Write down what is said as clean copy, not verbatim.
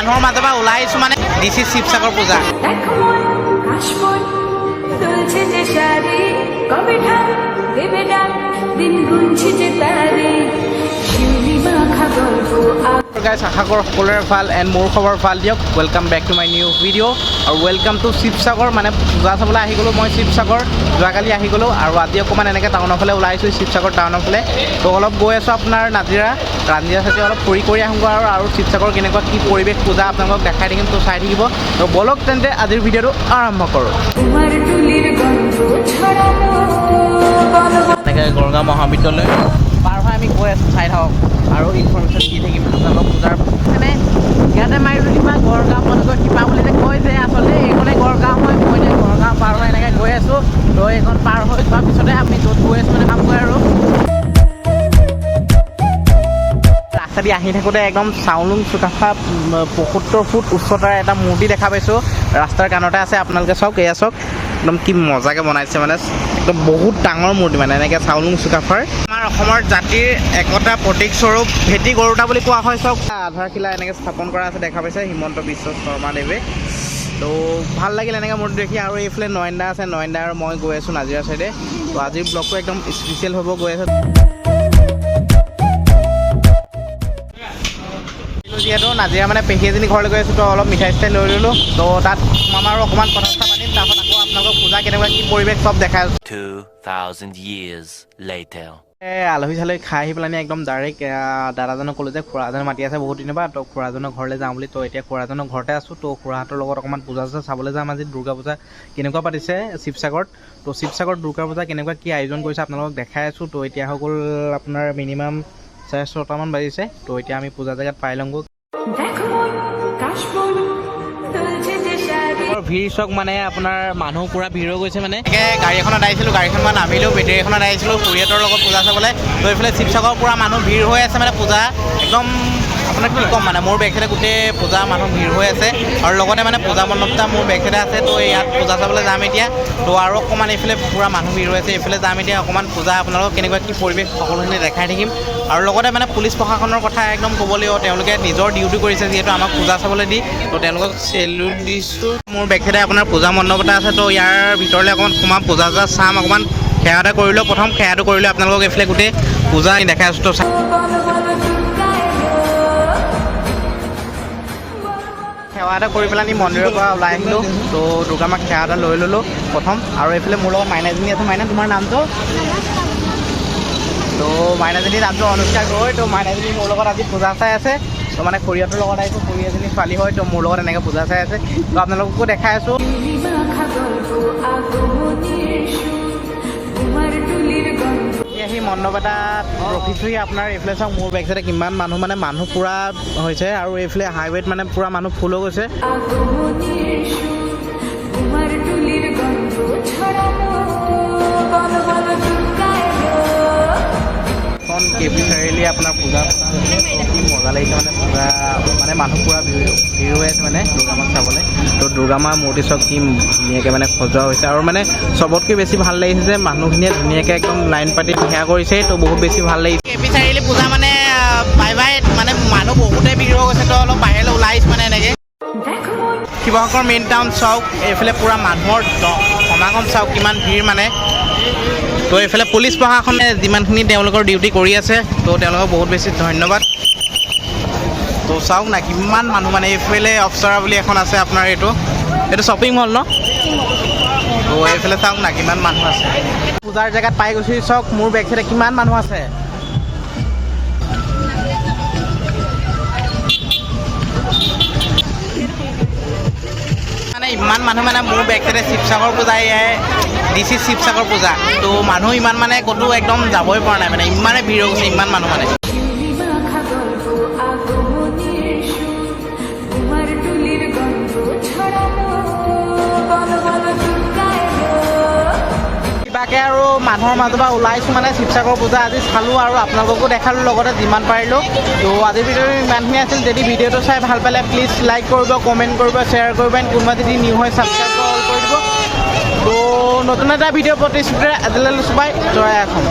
মানুহৰ মাজৰ পৰা ওলাই আহিছোঁ মানে this is Sivasagar Puja. দেখো মন কাশবন দুলছে যে সারি, কবে ঢাক দেবে ডাক, দিন গুনছি যে তারে, শিউলি মাখা গল্প। গাইছ, আশা কৰোঁ সকলোৰে ভাল এণ্ড মোৰ খবৰ ভাল দিয়ক। Welcome back to my new video আৰু welcome to Sivasagar. মানে পূজা চাবলৈ আহি গ'লোঁ মই শিৱসাগৰ, যোৱাকালি আহি গ'লোঁ আৰু আজি অকণমান এনেকৈ টাউনৰ ফালে ওলাই আহিছোঁ, শিৱসাগৰ টাউনৰ ফালে। তো অলপ গৈ আছোঁ আপোনাৰ নাজিৰা ৰাঞ্জিৰা চাইডে, অলপ ফুৰি কৰি আহোঁগৈ আৰু শিৱসাগৰ কেনেকুৱা কি পৰিৱেশ পূজা আপোনালোকক দেখাই থাকিম, তো চাই থাকিব। তো ব'লক তেন্তে, আজিৰ ভিডিঅ'টো আৰম্ভ কৰোঁ। তোমাৰ তুলিৰ গন্ধ ছড়ানো, বলো। এনেকৈ গড়গাঁও মহাবিদ্যালয় পাৰ হৈ আমি গৈ আছোঁ, চাই থাকক আৰু ইনফৰমেশ্যন দি থাকিম আপোনালোকক পূজাৰ। মানে ইয়াতে মাৰিলোঁ কিবা গড়গাঁও কলেজৰ শিপা বুলি যে কয় যে, আচলতে এইখনে গড়গাঁও হয়। মই এতিয়া গড়গাঁও পাৰ হৈ এনেকৈ গৈ আছোঁ। তো এইখন পাৰ হৈ যোৱাৰ পিছতে আমি য'ত গৈ আছোঁ মানে পামগৈ। আৰু ৰাস্তা দি আহি থাকোঁতে একদম চাউলুং চুকাফা 75 ফুট উচ্চতাৰ এটা মূৰ্তি দেখা পাইছোঁ, ৰাস্তাৰ কাণতে আছে। আপোনালোকে চাওক, এয়া চাওক, একদম কি মজাকৈ বনাইছে, মানে একদম বহুত ডাঙৰ মূৰ্তি, মানে এনেকৈ চাউলুং চুকাফাৰ। আমাৰ অসমৰ জাতিৰ একতা প্ৰতীক স্বৰূপ ভেটি গৰুটা বুলি কোৱা হয়। চাওক, আধাৰশিলা এনেকৈ স্থাপন কৰা আছে, দেখা পাইছে, হিমন্ত বিশ্ব শৰ্মাদেৱে। তো ভাল লাগিল এনেকৈ মূৰ্তি দেখি। আৰু এইফালে নয়নদা আছে, নয়নদা আৰু মই গৈ আছোঁ নাজিৰা চাইডে। তো আজিৰ ব্লগটো একদম স্পেচিয়েল হ'ব গৈ আছে। যিহেতু নাজিৰা মানে পেহী এজনী ঘৰলৈ গৈ আছোঁ, তো অলপ মিঠাই চিঠাই লৈ ল'লোঁ। তো তাত সোমাম আৰু অকণমান কথা চথা পাতিম, তাৰপাছত আকৌ আপোনালোকক পূজা কেনেকুৱা কি পৰিৱেশ চব দেখাই আছোঁ। 2,000 years later. আলহী চালহী খাই আহি পেলাই একদম ডাইৰেক্ট দাদাজনক ক'লোঁ যে খুৰাজনে মাতি আছে বহুত দিনৰ পৰা, তো খুৰাজনৰ ঘৰলৈ যাওঁ বুলি। তো এতিয়া খুৰাজনৰ ঘৰতে আছোঁ। তো খুৰাহঁতৰ লগত অকণমান পূজা চূজা চাবলৈ যাম আজি। দুৰ্গা পূজা কেনেকুৱা পাতিছে শিৱসাগৰত, তো শিৱসাগৰত দুৰ্গা পূজা কেনেকুৱা কি আয়োজন কৰিছে আপোনালোকক দেখাই আছোঁ। তো এতিয়া হৈ গ'ল আপোনাৰ মিনিমাম 6:30মান বাজিছে। তো এতিয়া আমি পূজা জেগাত পাই লওঁগৈ। দেখো মন কাশবন দুলছে যে সারি। ভিৰ চাওক, মানে আপোনাৰ মানুহ পূৰা ভিৰ হৈ গৈছে। মানে গাড়ী এখনত আহিছিলোঁ, গাড়ীখন মই নামিলোঁ, বেটেৰী এখনত আহিছিলোঁ খুৰীহঁতৰ লগত পূজা চাবলৈ। তো এইফালে শিৱসাগৰৰ পূৰা মানুহ ভিৰ হৈ আছে, মানে পূজা একদম আপোনাৰ কি ক'ম, মানে মোৰ বেক চাইডে গোটেই পূজা মানুহ ভিৰ হৈ আছে আৰু লগতে মানে পূজা মণ্ডপ এটা মোৰ বেক চাইডে আছে। তো ইয়াত পূজা চাবলৈ যাম এতিয়া। তো আৰু অকণমান এইফালে পূৰা মানুহ ভিৰ হৈ আছে, এইফালে যাম এতিয়া। অকণমান পূজা আপোনালোকক কেনেকুৱা কি পৰিৱেশ সকলোখিনি দেখাই থাকিম। আৰু লগতে মানে পুলিচ প্ৰশাসনৰ কথা একদম ক'ব লাগিব, তেওঁলোকে নিজৰ ডিউটি কৰিছে যিহেতু আমাক পূজা চাবলৈ দি, তো তেওঁলোকক চেলুট দিছোঁ। মোৰ বেক চাইডে আপোনাৰ পূজা মণ্ডপ এটা আছে। তো ইয়াৰ ভিতৰলৈ অকণমান সোমাম, পূজা চূজা চাম, অকণমান সেৱা এটা কৰি লওঁ। প্ৰথম সেৱাটো কৰিলে আপোনালোকক এইফালে গোটেই পূজা দেখাই আছোঁ। তো বলো বলো দুৰ্গা এলো। সেৱা এটা কৰি পেলাই মন্দিৰৰ পৰা ওলাই আহিলোঁ। তো দুৰ্গা মাক সেৱা এটা লৈ ল'লোঁ প্ৰথম। আৰু এইফালে মোৰ লগত মাইনাজনী আছে। মাইনা, তোমাৰ নামটো? তো মাইনাজনীৰ নামটো অনুষ্কা গগৈ। তো মাইনাজনী মোৰ লগত আজি পূজা চাই আছে। তো মানে খুৰীহঁতৰ লগত আহিছোঁ, খুৰী এজনী ছোৱালী হয়, তো মোৰ লগত এনেকৈ পূজা চাই আছে। তো আপোনালোককো দেখাই আছোঁ। শিউলি মাখা গল্প আগমনের সুর, তোমার তুলির গন্ধ। আহি মণ্ডপ এটাত ৰখিছোহি। আপোনাৰ এইফালে চাওক, মোৰ বেক চাইডে কিমান মানুহ, মানে মানুহ পূৰা হৈছে। আৰু এইফালে হাইৱেত মানে পূৰা মানুহ ফুল হৈ গৈছে। আগমনেৰ সুৰ, তোমাৰ তুলিৰ গন্ধ ছড়ানো, বলো বলো দুৰ্গা এলো। এখন কে পি চাৰিআলি আপোনাৰ পূজা পতা হৈছে। তো কি মজা লাগিছে, মানে পূজা মানে মানুহ পূৰা ভিৰ ভিৰ হৈ আছে মানে দুৰ্গা মাক চাবলৈ। তো দুৰ্গা মাৰ মূৰ্তি চব কি ধুনীয়াকৈ মানে সজোৱা হৈছে। আৰু মানে চবতকৈ বেছি ভাল লাগিছে যে মানুহখিনিয়ে ধুনীয়াকৈ একদম লাইন পাতি সেৱা কৰিছে, তো বহুত বেছি ভাল লাগিছে। কে পি চাৰিআলি পূজা মানে বাই বাই, মানে মানুহ বহুতেই ভিৰ হৈ গৈছে, তো অলপ বাহিৰলৈ ওলাই আহিছোঁ মানে এনেকৈ। দেখো মন শিৱসাগৰ মেইন টাউন চাওক, এইফালে পূৰা মানুহৰ সমাগম চাওক, কিমান ভিৰ মানে। তো এইফালে পুলিচ প্ৰশাসনে যিমানখিনি তেওঁলোকৰ ডিউটি কৰি আছে, তো তেওঁলোকক বহুত বেছি ধন্যবাদ। তো চাওক না, কিমান মানুহ। মানে এইফালে অপ্সৰা বুলি এখন আছে আপোনাৰ, এইটো শ্বপিং মল ন? তো এইফালে চাওক না, কিমান মানুহ আছে। পূজাৰ জেগাত পাই গৈছোঁ। চাওক, মোৰ বেক চাইডে কিমান মানুহ আছে। মানে ইমান মানুহ, মানে মোৰ বেক চাইডে শিৱসাগৰ পূজা, এয়াই this is Sivasagar পূজা। তো মানুহ ইমান, মানে ক'তো একদম যাবই পৰা নাই, মানে ইমানে ভিৰ হৈ গৈছে, ইমান মানুহ মানে। শিউলি মাখা গল্প আগমনেৰ সুৰ, তোমাৰ তুলিৰ গন্ধ ছড়ানো, বলো বলো দুৰ্গা এলো। কিবাকে আৰু মানুহৰ মাজৰ পৰা ওলাইছোঁ, মানে শিৱসাগৰ পূজা আজি চালোঁ আৰু আপোনালোককো দেখালোঁ লগতে যিমান পাৰিলোঁ। তো আজিৰ ভিডিঅ'টো ইমানখিনি আছিল। যদি ভিডিঅ'টো চাই ভাল পালে প্লিজ লাইক কৰিব, কমেণ্ট কৰিব, শ্বেয়াৰ কৰিব এণ্ড কোনোবা যদি নিউ হয় ছাবস্ক্ৰাইব অল কৰি দিব। তো নতুন এটা ভিডিঅ' প্ৰতিশ্ৰুতিৰে আজিলৈ লৈছোঁ, বাই, জয় অসম।